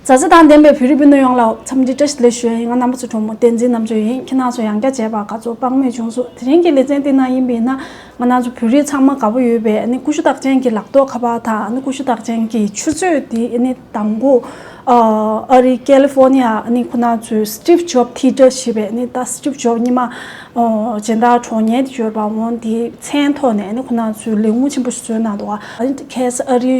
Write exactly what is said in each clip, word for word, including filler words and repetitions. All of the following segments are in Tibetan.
མཛའ་བརྩེ་དང་ལྡན་པའི་བོད་རིགས་སྤུན་ཟླ་ཡོངས་ལ་འཚམས་འདྲི་བཀྲ་ཤིས་བདེ་ལེགས་ཞུ་ཡ་ཡིན། ང་རྣམ་པ་ཚོའི་གྲོགས་མོ་བསྟན་འཛིན་རྣམ་དཔྱོད་ཡིན། ཁྱེད་རང་ཚོ་ཡང་བསྐྱར་མཇལ་བར་དགའ་ཚོར་དཔག་མེད་བྱུང་སོང་། དེ་རིང་གི་ལེ་ཚན་འདི་ནང་ཡིན་པ་ཡིན་ན། ང་རང་ཚོ་བོད་རིགས་ཚང་མ་དགའ་པོ་ཡོད་པའི་ཨ་ནི་ཀུ་ཤུ་རྟགས་ཅན་གྱི་ལག་ཐོགས་ཁ་པར་དང་། ཨ་ནི་ཀུ་ཤུ་རྟགས་ཅན་གྱི་ཆུ་ཚོད་འདི་ཨ་ནི་དང་པོ་ཨ་རི་ཀེ་ལི་ཧྥོ་ནི་ཡ་ཨ་ནི་ཁོ་ན་ཚོའི་Steve Jobs Theater ཞེས་པའི། ཨ་ནི་ད་Steve Jobs ཉི་མ་ཨོ་སྦྱིན་བདག་གྲོགས་ངན་དེ་ཡོད་པ། འོ་དེའི་མཚན་ཐོག་ནས་ཨ་ནི་ཁོ་ན་ཚོའི་ལས་ཁུངས་ཆེན་པོ་ཞིག་བཟོས་གནང་འདུག་ཨ་ནི་ཁ་སང་ཨ་རི་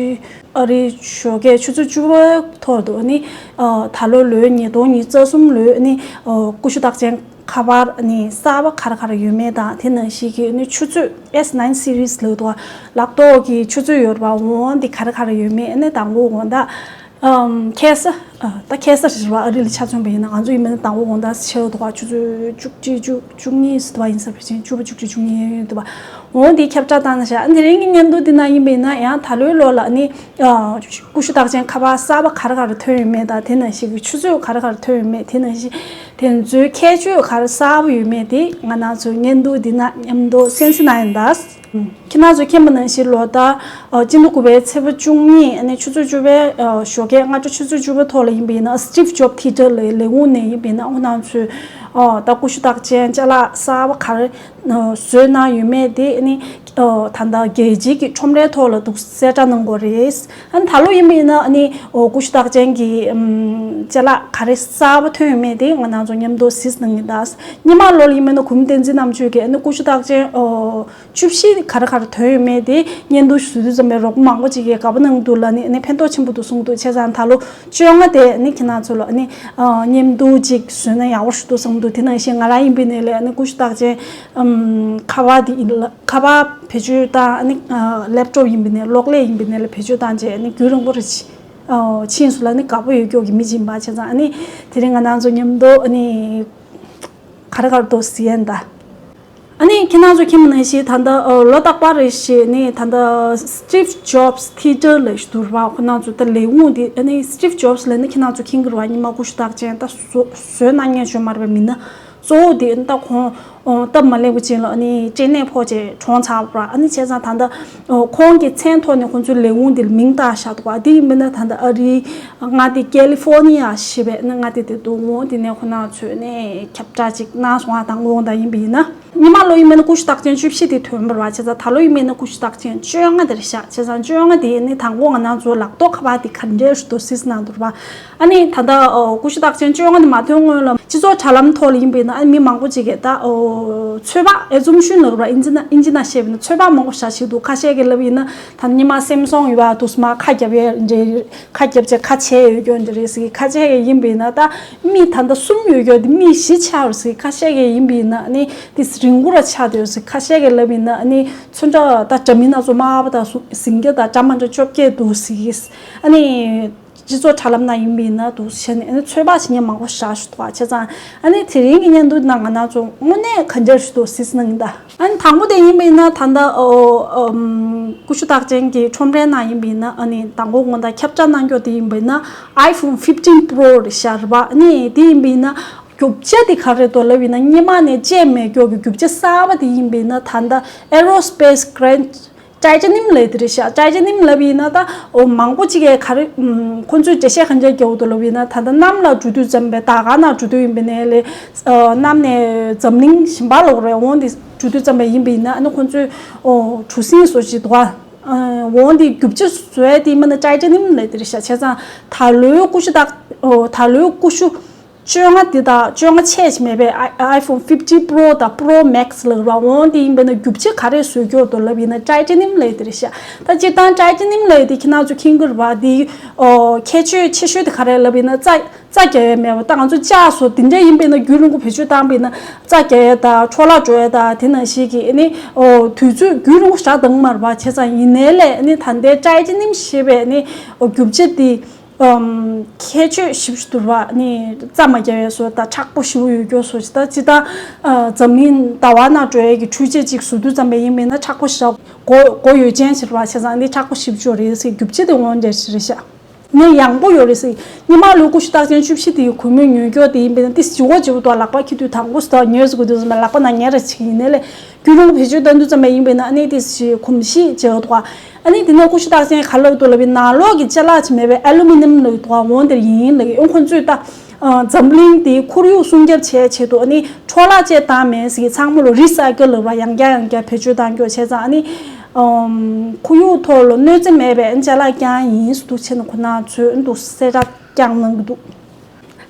ཨ་རིའི་ཞོགས་ཀས་ཆུ་ཚོད་བཅུ་པ་ཐོག་ཏུ་ནི་ཨ་ད་ལོ་ལོའི་ཉིས་སྟོང་ཉི་ཤུ་རྩ་གསུམ་ལོའི་ནི་ཨ་ཀུ་ཤུ་རྟགས་ཅན་ཁ་པར་ནི་གསར་པ་ག་རེ་ག་རེ་ཡོད་མེད་དང་། དེ་ནང་བཞིན་གྱི་ནི་ཆུ་ཚོད་S nine series ལབ་འདུག་ལག་ཐོག་གི་ཆུ་ཚོད་ཡོད་རེད་པ། འོ་འདི་ག་རེ་ག་རེ་ཡོད་མེད་ནི་དང་པོ་དགོང་དག་ཨམ་ཁ་སང་ཨ་ད་ཁ་སང་རེད་པ། ཨ་རི་ལ་ཆ་མཚོན་པ་ཡིན་ན། ང་ཚོ་ཡིན་མིན་ན་དང་པོ་དགོང་དག་ཆེ་བ་འདུག་ག་ཆུ་ཚོད་བཅུ་གཅིག་བཅུ་བཅུ་གཉིས་ཟེར་བ་ཡིན་ས་རེད། བཅུ་བཅུ་གཅིག་བཅུ་གཉིས་ཡོད་འདུག་པ། འོ་འདི་ཁྱབ་བསྒྲགས་བཏང་ན་ཤག་ཨ་དེ་རིང་གི་བརྙན་ཐུང་འདི་ནང་ཡིན་པ་ཡིན་ན། ཡང་ད་ལོའི་ལོ་ལ་ནི་ཨ་ཀུ་ཤུ་རྟགས་ཅན་ཁ་པར་གསར་པ་ག་རེ་ག་རེ་ཐོན་ཡོད་མེད་དང་། དེ་ནང་བཞིན་གྱི་ཆུ་ཚོད་ག་རེ་ག་རེ་ཐོན་ཡོད་མེད། དེ་ནང་བཞིན་དེ་ཚོའི་ཁྱད་ཆོས་ག་རེ་གསར་པ་ཡོད་མེད་དེ་ང་རང་ཚོའི་བརྙན་ཐུང་འདི་ནང་མཉམ་དུ་གསན་གཟིགས་གནང་ཡིན་ད། ཁྱེད་རང་ཚོས་མཁྱེན་པ་ནང་བཞིན་ལོ་ལྟར་ཨ་སྤྱི་ཟླ་དགུ་པའི་ཚེས་པ་བཅུ་གཉིས་ཨ་ནི་ཆུ་ཚོད་བཅུ་པའི་ཨ་ཞོགས་ཀའི་སྔ་དྲོ་ཆུ་ཚོད་བཅུ་པའི་ཐོག་ལ་ཡིན་པ་ཡིན་ན། Steve Jobs Theater ལ་ལས་ཁུངས་ནས་ཡིན་པ་ཡིན་ན། ཁོ་རང་ཚོས་ཨ་ད་ཀུ་ཤུ་རྟགས་ཅན་ཅ་ལག་གསར་པ་ག་རེ་ཨ་བཟོས་གནང་ཡོད་མེད་དེ་ཨ་ནི་ཨ་ད་ལྟ་རྒྱལ་སྤྱིའི་གི་ཁྲོམ་རའི་ཐོག་ལ་འདུག་གསལ་བསྒྲགས་གནང་དགོས་རེད། ཨ་ནི་ད་ལོ་ཡིན་པ་ཡིན་ན་ཨ་ནི་ཨོ་ཀུ་ཤུ་རྟགས་ཅན་གྱི་ཨམ་ཅ་ལག་ག་རེ་གསར་པ་ཐོན་ཡོད་མེད་དེ་ང་རང་ཚོ་མཉམ་དུ་གཟིགས་གནང་གི་ཡིན་ད། སྔོན་མ་ལོ་ལ་ཡིན་པ་ཡིན་ན་གུས་མོ་བསྟན་འཛིན་རྣམ་དཔྱོད་ཀྱིས་ཨ་ནི་ཀུ་ཤུ་རྟགས་ཅན་ཨོ་བཅུ་བཞི་ག་རེ་ག་རེ་ཐོན་ཡོད་མེད་དེ་བརྙན་ཐུང་ཞིག་བཟོ་དུས་ཙམ་པའི་རོགས་པ་མང་པོ་ཅིག་གིས་དགའ་པོ་གནང་འདུག་ལབ་ནས་ཨ་ནི་ཕན་ཐོགས་ཆེན་པོ་འདུག་གསུངས་འདུག་བྱས་ཙང་ད་ལོ་བཅོ་ལྔ་དེ་ཨ་ནི་ཁྱེད་རང་ཚོ་ལ་ཨ་ནི་ཨ་བརྙན་ཐུང་ཅིག་བཟོས་ན་ཡག་པོ་ཞིག་འདུག་བསམ་འདུག་དེ་ནང་བཞིན་ང་རང་ཡིན་པའི་ནས་ལས་ཨ་ནི་ཀུ་ཤུ་རྟགས་ཅན་ཨམ་ཁ་པར་དེ་ཡིན་ལ། ཁ་པར་བེད་སྤྱོད་བཏང་། ཨ་ནི་ཨ་ལེབ་ཊོབ་ཡིན་པའི་ནས་གློག་ཀླད་ཡིན་པའི་ནས་ལ་བེད་སྤྱོད་བཏང་བྱས་ཨ་ནི་རྒྱུན་རིང་པོ་རེ་ཕྱིན་སོང་ལ་ཨ་ནི་དགའ་པོ་ཡོད་སྐྱོ་གི་མི་ཅིག་ཡིན་པ་བྱས་ཙང་། ཨ་ནི་དེ་རིང་ང་རང་ཚོ་མཉམ་དུ་ཨ་ནི་ག་རེ་ག་རེ་འདུག་ཟེར་ཡིན་ད། ཨ་ནི་ཁྱེད་རང་ཚོ་མཁྱེན་པ་ནང་བཞིན་ད་ལྟ་ཨ་ལོ་རྟག་པར་རེ་བཞིན་ནི་ད་ལྟ་Steve Jobs Theater ལབ་ཞིག་འདུག་ར་བ། ཁོ་རང་ཚོ་ད་ལས་ཁུངས་དེ་ཨ་ནི་Steve Jobs ལབ་ན་ཁྱེད་རང་ཚོ་མཁྱེན་གྱི་རེད་བ། སྔོན་མ་ཀུ་ཤུ་རྟགས་ཅན་ད་བཟོ་བཟོས་གནང་མཁན་ཞིག་མ་རེད་པས། མི་སྣ་གཙོ་བོ་དེ་ཨ་ནི་ད་ཁོང་ཨོ་སྟབས་མ་ལེགས་པ་ཅིག་ལ་ཨ་ནི་སྐྲན་ནད་ཕོག་བྱས་གྲོངས་ཚར་བ་ར། ཨ་ནི་བྱས་ཙང་ད་ལྟ་ཨོ་ཁོང་གི་མཚན་ཐོག་ནས་ཁོང་ཚོའི་ལས་ཁུངས་དེ་ལ་མིང་བཏགས་བཞག་འདུག་བ། དེ་ཡིན་པས་ན་ད་ལྟ་ཨ་རིའི་མངའ་སྡེ་ཀེ་ལི་ཧྥོ་ནི་ཡ་ཞེས་པའི་ཨ་ནི་མངའ་སྡེ་དེ་འདུག་འོ་དེ་ནས་ཁོ་རང་ཚོས་ཨ་ནི་ཁྱབ་བསྒྲགས་ཅིག་གནང་སོང་བ་དང་། འོ་ད་ཡིན་པ་ཡིན་ན། སྔོན་མ་ལོ་ཡིན་པས་ན་ཀུ་ཤུ་རྟགས་ཅན་བཅུ་བཞི་དེ་ཐོན་པ་རེད་བ། བྱས་ཙང་ད་ལོ་ཡིན་པས་ན་ཀུ་ཤུ་རྟགས་ཅན་བཅོ་ལྔ་དེ་རེད་ཤག་བྱས་ཙང་བཅོ་ལྔ་དེ་ནི་དང་པོ་ང་རང་ཚོ་ལག་ཐོགས་ཁ་པར་དེ་ག་འདྲས་ཞིག་འདུག་གཟིགས་གནང་འདུག་ར་བ། ཨ་ནི་ད་ལྟ་ཨོ་ཀུ་ཤུ་རྟགས་ཅན་བཅོ་ལྔ་དེ་མ་ཐོན་སྔོན་ལ་སྤྱི་ཚོགས་དྲ་ལམ་ཐོག་ལ་ཡིན་པས་ན་ཨ་ནི་མི་མང་པོ་ཅིག་གིས་ད་ཨོ་ཚོད་དཔག་ཨེ་ཛུམ་ཤུན་ལབ་ར། ཨིན་ཇི་ན་ཨིན་ཇི་ན་བཤད་པ་ཡིན་ན་ཚོད་དཔག་མང་པོ་བྱ་ཞིག་འདུག་ཁ་ཤས་ཀྱིས་ལབ་ཡིན་ན་ད་སྔོན་མ་སེམ་སོང་ཡོད་པ་འདུག་སེ་མར་ཁ་རྒྱབ་ཡས་འདྲ། ཁ་རྒྱབ་བྱས་ཁ་ཕྱེ་ཡོད་རྒྱུ་འདྲ་རེད་ཟེར། ཁ་ཤས་ཀྱིས་ཡིན་པས་ན་ད་མི་ད་ལྟ་གསུམ་ཡོད་རྒྱུ་དེ་མི་བཞི་ཆགས་རེད་ཟེར། ཁ་ཤས་ཀྱིས་ཡིན་པས་ན་ཨ་ནི་དེ་རིང་པོ་ར་ཆགས་བསྡད་ཟེར། ཁ་ཤས་ཀྱིས་ལབ་ཡིན་ན་ཨ་ནི་ཚོན་ཁྲ་ད་འདྲ་མིན་སྣ་ཚོགས་དམར་པོ་དང་ཟུང་ཟིང་སྐྱ་དང་འདྲ་མ་འདྲ་བཅོ་བརྒྱད་འདུག་ཟེར། ཨ་ནི་སྤྱི་ཚོགས་དྲ་ལམ་ནང་ཡིན་པས་ན་འདུག་བྱས་ནས་ཨ་ནི་ཚོད་དཔག་བྱེད་མཁན་མང་པོ་བཞག་ཞུ་འདུག་བ། བྱས་ཙང་ཨ་ནི་དེ་རིང་གི་བརྙན་ཐུང་ནང་ང་རང་ཚོ་དངོས་གནས་ག་འདྲ་ཞིག་འདུག་གཟིགས་གནང་གི་ཡིན་ད། ཨ་ནི་དང་པོ་དེ་ཡིན་པས་ན་ད་ལྟ་ཨོ་ཨམ་ཀུ་ཤུ་རྟགས་ཅན་གྱི་ཁྲོམ་རའི་ནང་ཡིན་པས་ན་ཨ་ནི་དང་པོ་དགོང་དག་ཁྱབ་བསྒྲགས་གནང་རྒྱུ་དེ་ཡིན་པས་ན་iPhone fifteen Pro རེད་ཤག་རེད་པ། ཨ་ནི་དེ་ཡིན་པས་ན་རྒྱུ་ཆ་དེ་ག་རེ་འདུག་ལབ་ཡིན་ན་སྔོན་མ་ནས་སྤྱད་མེད་རྒྱུ་གི་རྒྱུ་ཆ་གསར་པ་དེ་ཡིན་པས་ན་ད་ལྟ་Aerospace Grade Titanium ལབ་དེ་རེད་ཤག Titanium ལབ་ཡིན་ན་ད་ཨོ་མང་པོ་ཅིག་གིས་ག་རེ་ཨམ་ཁོ་ཚོས་འགྲེལ་བཤད་ག་འདྲ་རྒྱག་གི་འདུག་ལབ་ཡིན་ན་ད་ལྟ་གནམ་ལ་འགྲོ་དུས་ཙམ་པའི་ཟླ་སྐར་ནང་འགྲོ་དུས་ཡིན་པས་ན་ལས་ཨ་གནམ་ནས་འཛམ་གླིང་གཞན་པ་ལ་རེད་འོང་དེ་འགྲོ་དུས་ཙམ་པ་ཡིན་པ་ཡིན་ན་ཨ་ནི་ཁོང་ཚོས་ཨོ་གྲུ་གཟིངས་བཟོ་བྱེད་འདུག་ག་འོང་དེ་རྒྱུ་ཆ་བཟོ་ཡ་དེ་མིན་ན་Titanium ལབ་དེ་རེད་ཤག་བྱས་ཙང་ད་ལོའི་ཀུ་ཤུ་དག་ཨོ་ད་ལོའི་ཀུ་ཤུ་བཅོ་ལྔ་དེ་དང་བཅོ་ལྔ་ཆད་ཅིག་མེད་པའི་i- iPhone fifteen Pro དང་Pro Max ལབ་ར་འོང་དེ་ཡིན་པ་ཡིན་ན་རྒྱུ་ཆ་ག་རེ་བཟོ་རྒྱུ་འདུག་ལབ་ཡིན་ན་Titanium ལབ་དེ་རེད་ཤག་ད་སྤྱིར་བཏང་Titanium ལབ་དེ་ཁྱེད་རང་ཚོ་མཁྱེན་གྱི་རེད་པ། དེ་ཨོ་ཁྱད་ཆོས་ཆེ་ཤོས་དེ་ག་རེ་ལབ་ཡིན་ན་རྩ་རྩ་རྒྱག་ཡས་མེད་པ། ད་ང་ཚོ་ལྕགས་བཟོ་དེ་འདྲ་ཡིན་པས་ན་རྒྱུན་རིང་པོ་བེད་སྤྱོད་བཏང་པས་ན་རྩ་རྒྱག་ཡས་དང་འཕྲོ་བརླག་འགྲོ་ཡས་དང་དེ་ནང་བཞིན་གྱི་ཨ་ནི་ཨོ་དུས་ཚོད་རྒྱུན་རིང་པོ་བཞག་བཏང་མ་རེད་པ། བྱས་ཙང་ཡིན་ནའི་ལས་ཨ་ནི་ད་ལྟའི་Titanium ཞེས་པའི་ཨ་ནི་ཨོ་རྒྱུ་ཆ་དེ་ཨམ་ཁྱད་ཆོས་ཞིབ་ཞིག་འདུག་ར། ཨ་ནི་རྩ་མ་རྒྱག་ཡས་བཟོ་དང་མཁྲེགས་པོ་ཞེ་པོ་ཡོད་རྒྱུ་བཟོ་ཞིག་ད་ཅི་ད་ཨ་འཛམ་གླིང་ཟླ་བ་ནང་འགྲོ་ཡས་ཀྱི་འཕྲུལ་ཆས་ཅིག་བཟོ་དུས་ཙམ་པ་ཡིན་པས་ན་མཁྲེགས་པོ་ཞེ་དྲག་དགོས་དགོས་ཡོད་ཅན་ཞིག་རེད་པ། བྱས་ཙང་ཨ་ནི་མཁྲེགས་པོ་ཞེ་པོ་ཅིག་རེད་ཟེར། རྒྱུ་ཆ་དེ་འོང་འདྲ་ཞིག་རེད་ཤག་ནས་ཡང་པོ་ཡོད་རེད་ཟེར། སྔོན་མ་ལོའི་ཀུ་ཤུ་རྟགས་ཅན་བཅུ་བཞི་དེའི་གུས་མོས་ཉོས་ཀྱོག་དེ་ཡིན་པས་ན་ཏི་ཞི་གོ་བྱེད་པོ་དང་ལག་པ་འཁྱེར་དུས་དང་པོ་སུ་དང་ཉོས་ཟེར་དགོས་དུས་ཙམ་པ་ལག་པ་ནང་ཉལ་ར་བྱེད་ཀྱི་ཡིན་ནའི་ལས་རྒྱུན་རིང་པོ་བེད་སྤྱོད་གཏོང་དུས་ཙམ་པ་ཡིན་པས་ན་ཨ་ནི་ཏི་ཞི་གུམ་ཤི་བྱེད་འདུག་ཨ་ནི་དེ་ནས་ཀུ་ཤུ་རྟགས་ཅན་ག་ལབ་འདུག་ལབ་པའི་ནང་ལོགས་ཀྱི་ཅ་ལག་ཅིག་མེད་པའི་ཨ་ལུ་མི་ནམ་ལབ་འདུག་འོང་དེར་ཡིན་ལབ་ཀྱི་ཨོ་ཁོ་ཚོས་ད་འཛམ་གླིང་དེའི་ཁོར་ཡུག་སྲུང་སྐྱོབ་བྱེད་ཆེད་དུ་ཨ་ནི་འཕྲོ་བརླག་བཅས་བཏང་མེད་ཟེར་གྱི་ཚང་མ་ལོ་རི་སའི་ཀལ་ལབ་པ་ཡང་བསྐྱར་ཡང་བསྐྱར་བེད་སྤྱོད་བཏང་ཀྱོག་བྱས་ཙང་ཨ་ནི། ཨམ། ཁོར་ཡུག་ཐོག་ལ་གནོད་འཚེ་མེད་པའི་ཅ་ལག་རྐྱང་ཡིན་ཟེར་འདུག་བྱས་ན་ཁོ་ན་ཚོས་འདུག་གསལ་བསྒྲགས་བསྐྱངས་གནང་གི་འདུག་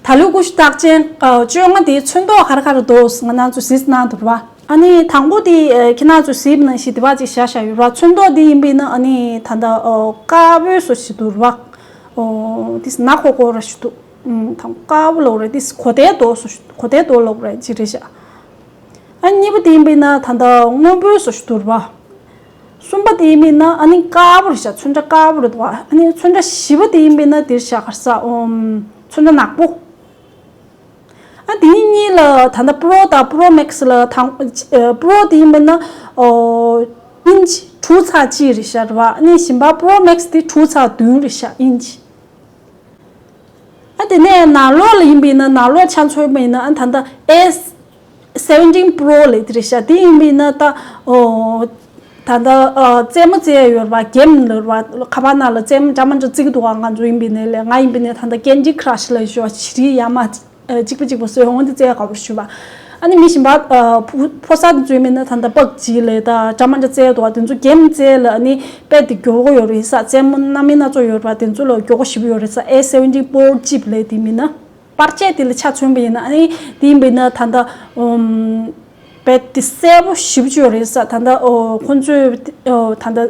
ད་ལོའི་ཀུ་ཤུ་རྟགས་ཅན་བཅོ་ལྔ་དེའི་ཚོན་མདོག་ག་རེ་ག་རེ་འདུག་ང་རང་ཚོས་གཟིགས་གནང་འདུག་རེད་པ། ཨ་ནི་དང་པོ་དེ་ཁྱེད་རང་ཚོས་གཟིགས་པ་ནང་བཞིན་དེ་བ་ཅིག་བཞག་བཞག་ཡོད་རེད་པ། ཚོན་མདོག་དེ་ཡིན་པས་ན་ཨ་ནི་ད་ལྟ་དཀར་པོའི་བཟོ་ཞིག་འདུག་རེད་པ། དེ་ནག་ཁོག་ཁོག་ར་ཞིག་འདུག་ཨུམ། དང་དཀར་པོ་ལབ་རེད། དེ་གོ་དེ་མདོག་བཟོ་ཞིག་གོ་དེ་མདོག་ལབ་རེད་ཅིག་རེད་ཤག་ཨ་གཉིས་པ་དེ་ཡིན་པས་ན་ད་ལྟ་སྔོན་པོའི་བཟོ་ཞིག་འདུག་རེད་པ། གསུམ་པ་དེ་ཡིན་པས་ན་ཨ་ནི་དཀར་པོ་རེད་ཤག་ཚོན་ཁྲ་དཀར་པོ་རེད་འདུག་ཨ་ནི་ཚོན་ཁྲ་བཞི་པ་དེ་ཡིན་པས་ན་དེ་རེད་ཤག་ག་རེ་ཟ། ཨོམ། ཚོན་ཁྲ་ནག་པོ། ཨ་དེ་གཉིས་ལ་ད་ལྟ་པོ་རོ་དང་པོ་རོ་མེག་སི་ལ་དང་པོ་རོ་དེ་ཡིན་པས་ན་ཨོ་ཨིན་ཅི་དྲུག་ཚེག་གཅིག་རེད་ཤག་རེད་པ། ཨ་ནི་གཞན་པ་པོ་རོ་མེག་སི་དེ་དྲུག་ཚེག་བདུན་རེད་ཤག་ཨིན་ཅི། ཨ་དེ་ནས་ནང་ལོགས་ལ་ཡིན་པས་ན་ནང་ལོགས་ཆ་མཚོན་པ་ཡིན་ན་ཨ་ད་ལྟ་ཨེ་སེ་བེན་ཊིན་པོ་རོ་ལབ་དེ་རེད་ཤག་དེ་ཡིན་པས་ན་ད་ཨོ་ད་ལྟ་ཨ་རྩེད་མོ་རྩེ་ཡ་ཡོད་རེད་པ། གེམ་ལབ་རེད་པ། ཁ་པར་ནང་ལ་རྩེད་མོ་འདྲ་མི་འདྲ་རྩེ་གི་འདུག་ཨ་ང་ཚོ་ཡིན་པས་ན་ལས་ང་ཡིན་པས་ན་ད་ལྟ་ཀེན་ཌི་ཁྲ་ཤི་ལབ་ཤག་བྱི་རིལ་ཡར་མར་གཅིག་པ་གཅིག་པ་བཟོས་འོང་དེ་རྩེ་ཡ་དགའ་པོ་ཞུ་བ། ཨ་ནི་མི་གཞན་པ་ཨ་ཕོ་ཕོ་གསར་དེ་ཚོ་ཡིན་པས་ན་ད་ལྟ་པབ་ཇི་ལབ་ད་འདྲ་མི་འདྲ་རྩེ་ཡ་འདུག་ཨ། དེ་ཚོ་གེམ་རྩེ་ལ་ཨ་ནི་དཔེ་དེ་མགྱོགས་པོ་ཡོད་རེད་ཤག་རྩེད་མོ་སྣ་མིན་སྣ་ཚོགས་ཡོད་རེད་པ། དེ་ཚོ་ལ་མགྱོགས་པོ་ཞེ་པོ་ཡོད་རེད་ཤག་ཨེ་སེ་བེན་ཊིན་པོ་རོ་ཅིབ་ལབ་དེ་མིན་ན། པར་ཆས་དེ་ལ་ཆ་མཚོན་པ་ཡིན་ན་ཨ་ནི་དེ་ཡིན་པས་ན་ད་ལྟ་ཨོམ། དཔེ་དེ་གསལ་པོ་ཞེ་པོ་ཅིག་ཡོད་རེད་ཤག་ད་ལྟ་ཨོ་ཁོང་ཚོས་ཨོ་ད་ལྟ་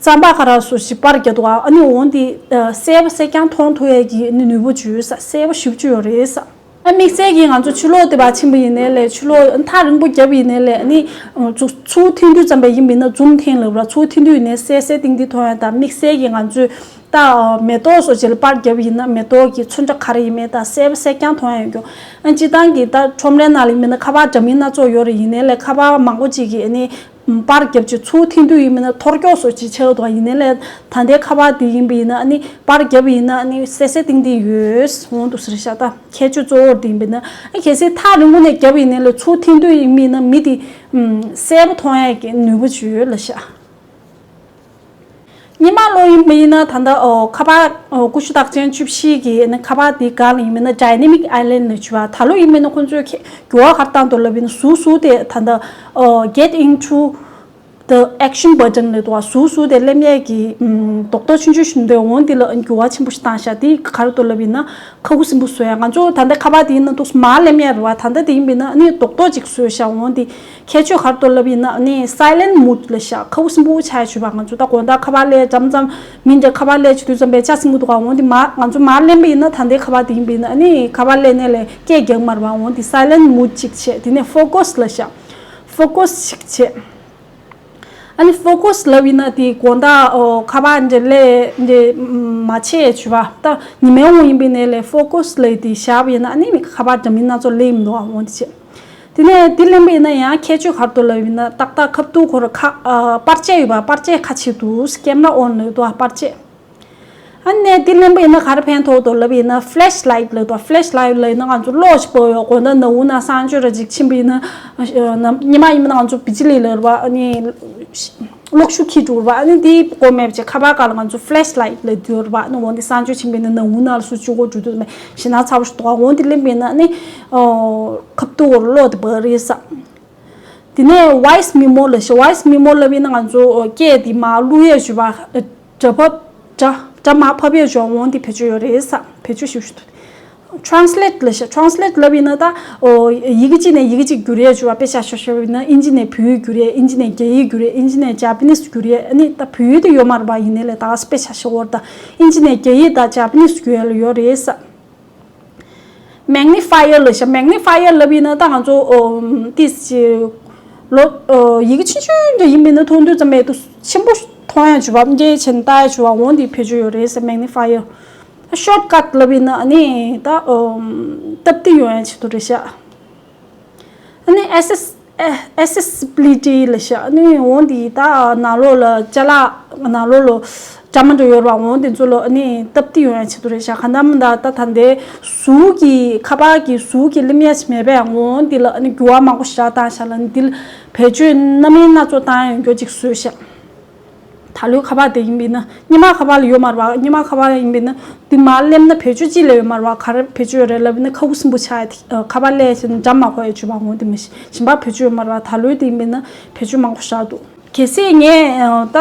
རྩམ་པ་ཁ་ར་སོ་ཞིག་པར་རྒྱག་འདུག་ཨ་ནི་འོང་དེ་ཨ་གསལ་པོ་གསལ་རྐྱང་མཐོང་ཐུབ་ཡས་ཀྱི་ནུས་པ་ཅིག་ཡོད་ཤག་གསལ་པོ་ཞེ་པོ་ཅིག་ཡོད་རེད་ཤག་ཨ་དམིགས་བསལ་གྱིས་ང་ཚོ་ཕྱི་ལོགས་དེ་བར་ཕྱིན་པ་ཡིན་ནའི་ལས་ཕྱི་ལོགས་ཐག་རིང་པོ་བརྒྱབ་པ་ཡིན་ནའི་ལས་ཨ་ནི་ཚུར་ཚུར་འཐེན་དུས་ཙམ་པ་ཡིན་པ་ཡིན་ན་ཛུམ་འཐེན་ལབ་ར་ཚུར་འཐེན་དུས་ཡིན་ནའི་གསལ་གསལ་ཏིང་ཏིང་མཐོང་ཡ་དང་དམིགས་བསལ་གྱིས་ང་ཚོས། ད་མེ་ཏོག་སོགས་ཅིག་ལ་པར་བརྒྱབ་ཡིན་ན་མེ་ཏོག་གི་ཚོན་ཁྲ་ག་རེ་ཡིན་མིན་ད་གསལ་པོ་གསལ་རྐྱང་མཐོང་ཡ་ཡོད་རྒྱུ། ཨ་སྤྱིར་བཏང་གི་ད་ཁྲོམ་རའི་ནང་ལ་ཡིན་མིན་ན་ཁ་པར་འདྲ་མིན་སྣ་ཚོགས་ཡོད་རེད། ཡིན་ནའི་ལས་ཁ་པར་མང་པོ་ཅིག་གིས་ཨ་ནི་པར་བརྒྱབ་ཅིག་ཚུར་འཐེན་དུས་ཡིན་མིན་ན་ཐོར་ཀྱོག་སོགས་ཅིག་ཆགས་འདུག་ཡིན་ནའི་ལས་ད་ལྟའི་ཁ་པར་དེ་ཡིན་པ་ཡིན་ན་ཨ་ནི་པར་བརྒྱབ་ཡིན་ན་ཨ་ནི་གསལ་གསལ་ཏིང་ཏིང་ཡོད་འོང་འདུག་ཟེར་ཤག་ད་ཁྱད་ཆོས་གཙོ་བོ་དེ་ཡིན་པ་ཡིན་ན་ཨ་གལ་སྲིད་ཐག་རིང་པོ་ནས་བརྒྱབ་ཡིན་ནའི་ལས་ཚུར་འཐེན་དུས་ཡིན་མིན་ན་མི་དེ་གསལ་པོ་མཐོང་ཡ་གི་ནུས་པ་ཅིག་ཡོད་ལ་ཤག་སྔོན་མ་ལོ་ཡིན་པ་ཡིན་ན་ད་ལྟ་ཨོ་ཁ་པར་ཨོ་ཀུ་ཤུ་རྟགས་ཅན་བཅུ་བཞི་གི་ནི་ཁ་པར་དེ་ག་ལ་ཡིན་མིན་ན་ཌའི་ནེ་མིག་ཨའི་ལན་ལབ་བྱས་པ། ད་ལོ་ཡིན་པ་ན་ཁོང་ཚོས་ཁྱེད་འགྱུར་བ་ག་རེ་བཏང་འདུག་ལབ་ཡིན་ན་ཟུར་ཟུར་དེ་ད་ལྟ་ཨོ་get into the action button ལབ་འདུག་བ། ཟུར་ཟུར་དེ་སླེབས་ཡས་ཀྱི་ཨམ་རྡོག་རྡོག་ཆུང་ཆུང་ཞིག་འདུག་འོང་དེ་ལ་འགྱུར་བ་ཆེན་པོ་ཞིག་བཏང་ཤག་དེ་ག་རེ་འདུག་ལབ་ཡིན་ན། ཁ་ཁུ་སིམ་པོ་བཟོ་ཡ། ང་ཚོ་ད་ལྟ་ཁ་པར་དེ་ཡིན་ན་འདུག་མར་སླེབས་ཡ་རེད་བ། ད་ལྟ་དེ་ཡིན་པས་ན་ཨ་ནི་རྡོག་རྡོག་ཅིག་བཟོས་ཤག་འོང་དེ་ཁྱད་ཆོས་ག་རེ་འདུག་ལབ་ཡིན་ན་ཨ་ནི་silent mode ལབ་ཤག་ཁ་ཁུ་སིམ་པོ་ཆགས་ཡ་བྱས་པ། ང་ཚོ་ད་དགོང་དག་ཁ་པར་སླེབས་འཇམ་འཇམ་མི་འདྲ་ཁ་པར་སླེབས་བྱེད་དུས་ཙམ་པས་ཆ་སིམ་པོ་འདུག་ག་འོང་དེ་མར་ང་ཚོ་མར་སླེབས་པ་ཡིན་ན་ད་ལྟའི་ཁ་པར་དེ་ཡིན་པས་ན་ཨ་ནི་ཁ་པར་སླེབས་ནས་ལས་སྐད་རྒྱག་མ་རེད་བ། འོང་དེ་silent mode ཅིག་བྱས། དེ་ནས་focus ལབ་ཤག focus ཅིག་བྱས། ཨ་ནི་focus ལབ་ཡིན་ན་དེ་དགོང་དག་ཨོ་ཁ་པར་འདྲ་ལས་འདྲ་མ་བྱས་བྱས་པ། ད་ཉི་མའི་འོང་ཡིན་པའི་ནས་ལས་focus ལབ་དེ་བཞག་པ་ཡིན་ན་ཨ་ནི་མི་ཁ་པར་འདྲ་མིན་སྣ་ཚོགས་ལེན་མི་འདུག་ཨ། འོང་དེ་བྱས། དེ་ནས་དེ་ལེན་པ་ཡིན་ན་ཡང་ཁྱད་ཆོས་ག་རེ་འདུག་ལབ་ཡིན་ན་ཏག་ཏག་ཁ་ཐུག་ཁོ་ར་ཁ་ཨ་པར་ཆས་ཡོད་པ། པར་ཆས་ཁ་ཕྱེ་འདུག camera on ལབ་འདུག་ཨ། པར་ཆས། ཨ་ནི་དེ་ལེན་པ་ཡིན་ན་ག་རེ་ཕན་ཐོགས་འདུག་ལབ་ཡིན་ན་flashlight ལབ་འདུག flashlight ལབ་ཡིན་ན་ང་ཚོ་གློག་ཞིག་ཕོག་ཡོད། དགོང་དག་ནང་འུ་ན་གསང་སྤྱོད་ར་ཅིག་ཕྱིན་པ་ཡིན་ན་ཉི་མ་ཡིན་པ་ན་ང་ཚོ་བི་ཇི་ལི་ལབ་ར་བ། ཨ་ནི་གློག་ཤུགས་འཁྱེར་འགྲོ་ར་བ། ཨ་ནི་དེ་དགོས་མེད་པ་ཅིག་ཁ་པར་སྒང་ལ་ང་ཚོ་flashlight ལབ་འདུག་ར་བ། ཨ་ནི་འོང་དེ་གསང་སྤྱོད་ཕྱིན་པ་ཡིན་ན་ནང་འུ་ན་ལ་སུ་བཅུག་གོ་འགྲོ་དུས་མེད་ཞེ་ན་ཚ་པོ་ཞིག་འདུག་འོང་དེ་ལེན་པ་ཡིན་ན་ཨ་ནི་ཁ་ཐུག་གློག་དེ་འབར་རེད་ས། དེ་ནས་voice memo ལབ་ཤག voice memo ལབ་ཡིན་ན་ང་ཚོ་སྐད་དེ་མར་བླུག་ཡས་བྱས་པ། སྒྲ་ཕབ་སྒྲ་སྒྲ་མར་ཕབ་ཡས་བྱས་འོང་དེ་བེད་སྤྱོད་ཡོད་རེད་ས། བེད་སྤྱོད་ཞིབ་ཞུ། translate ལབ་ཤག translate ལབ་ཡིན་ན་ད་ཨོ་ཡི་གེ་གཅིག་ནས་ཡི་གེ་གཅིག་བསྒྱུར་ཡས་བྱས་པ། དཔེ་ཆ་ཤོ་ཤོ་ཡིན་ན་ཨིན་ཇི་ནས་བོད་ཡིག་བསྒྱུར་ཡས། ཨིན་ཇི་ནས་རྒྱ་ཡིག་བསྒྱུར་ཡས། ཨིན་ཇི་ནས་Japanese བསྒྱུར་ཡས། ཨ་ནི་ད་བོད་ཡིག་དེ་ཡོད་མ་རེད་པ། ཡིན་ནའི་ལས་ད་དཔེ་ཆ་ཤོ་བོར་ད་ཨིན་ཇི་ནས་རྒྱ་ཡིག་དང་Japanese བསྒྱུར་ཡས་ལ་ཡོད་རེད་ས། magnifier ལབ་ཤག magnifier ལབ་ཡིན་ན་ད་ང་ཚོ་ཨོ་ཏིས་ཅི་ལོ་ཨོ་ཡི་གེ་ཆུང་ཆུང་འདྲ་ཡིན་མིན་ན་མཐོང་དུས་ཙམ་པས་དུ་ཆེན་པོ་མཐོང་ཡ་བྱུ་བ་འགྱེལ་ཆེན་ལྟ་ཡ་བྱུ་བ་འོང་དེ་བེད་སྤྱོད་ཡོད་རེད་ཟེར། magnifier shortcut ལབ་ཡིན་ན་ཨ་ནི་ད་ཨོ་སྟབས་བདེ་ཡོང་ཡ་ཆེད་དུ་རེད་ཤག་ཨ་ནི་access accessibility ལབ་ཤག་ཨ་ནི་འོ་འདི་ད་ནང་ལོགས་ལ་ཅ་ལག་ནང་ལོགས་ལ་འདྲ་མི་འདྲ་ཡོད་རེད་པ། འོ་འདི་ཚོ་ལ་ཨ་ནི་སྟབས་བདེ་ཡོང་ཡ་ཆེད་དུ་རེད་ཤག་གང་ལྟར་མིན་ད་ད་ད་འདི་གཟུགས་ཀྱི་ཁ་པར་གྱི་གཟུགས་ཀྱི་ལེམ་ཡ་ཞིག་མེད་པས། འོ་འདི་ལ་ཨ་ནི་འགྱུར་བ་མང་པོ་ཞིག་བཏང་ཤག་ལ་ཨ་ནི་འདི་ལ་བེད་སྤྱོད་སྣ་མིན་སྣ་ཚོགས་བཏང་ཡ་ཡོང་རྒྱུ་ཅིག་བཟོས་ཤག་ད་ལོའི་ཁ་པར་དེ་ཡིན་པས་ན་སྔོན་མ་ཁ་པར་ལ་ཡོད་མ་རེད་པ། སྔོན་མ་ཁ་པར་ཡིན་པས་ན་འདི་མར་སླེབས་ན་བེད་སྤྱོད་ཅིག་ལ་ཡོད་མ་རེད་པ། ག་རེ་བེད་སྤྱོད་ཡོད་རེད་ལབ་ན་ཁ་ཁུ་སིམ་པོ་ཆགས་ཡ་དེ་ཁ་པར་སླེབས་ཕྱིན་འགྲམ་མ་འཁོར་ཡ་བྱུས་པ་འོ་དེ་མི་ཤེས། གཞན་པ་བེད་སྤྱོད་ཡོད་མ་རེད་པ། ད་ལོའི་དེ་ཡིན་པས་ན་བེད་སྤྱོད་མང་པོ་བཞག་འདུག་གལ་སྲིད་ངས་ད་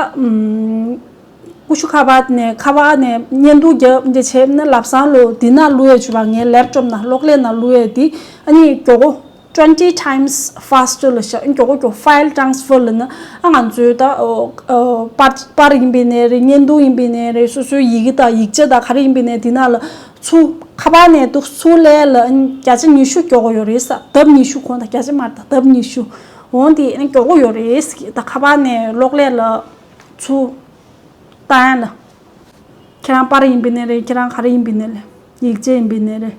ཀུ་ཤུ་ཁ་པར་ནས་ཁ་པར་ནས་བརྙན་ཐུང་རྒྱབ་འདི་བྱས་ན་ལམ་སང་ལོ་འདི་ན་བླུག་ཡ་བྱུས་པ། ངའི་ལེབ་ཊོབ་ན་གློག་ཀླད་ན་བླུག་ཡ་དེ་ཨ་ནི་མགྱོགས་པོ། twenty times faster ལབ་ཤག་མགྱོགས་མགྱོགས་file transfer ལབ་ན་ཨ་ང་ཚོའི་ད་ཨོ་ཨོ་པར་པར་ཡིན་པའི་ནས་རེད། བརྙན་ཐུང་ཡིན་པའི་ནས་རེད། སོ་སོའི་ཡི་གེ་དང་ཡིག་ཆ་དང་ག་རེ་ཡིན་པའི་ནས་དེ་ནང་ལ་ཚུར་ཁ་པར་ནས་འདུག་ཚུར་སླེབས་ལ་ཨ་ནི་བརྒྱ་ཆ་ཉི་ཤུ་མགྱོགས་པོ་ཡོད་རེད་ས། ལྡབ་ཉི་ཤུ། གོང་དང་བརྒྱ་ཆ་མ་རེད་ད་ལྡབ་ཉི་ཤུ། འོ་འདི་ཨ་ནི་མགྱོགས་པོ་ཡོད་རེད་ཟེར་གི། ད་ཁ་པར་ནས་གློག་ཀླད་ལ་ཚུར་བཏང་ཡ་ལ་ཁྱེད་རང་པར་ཡིན་པའི་ནས་རེད། ཁྱེད་རང་ག་རེ་ཡིན་པའི་ནས་རེད། ཡིག་ཆ་ཡིན་པའི་ནས་རེད།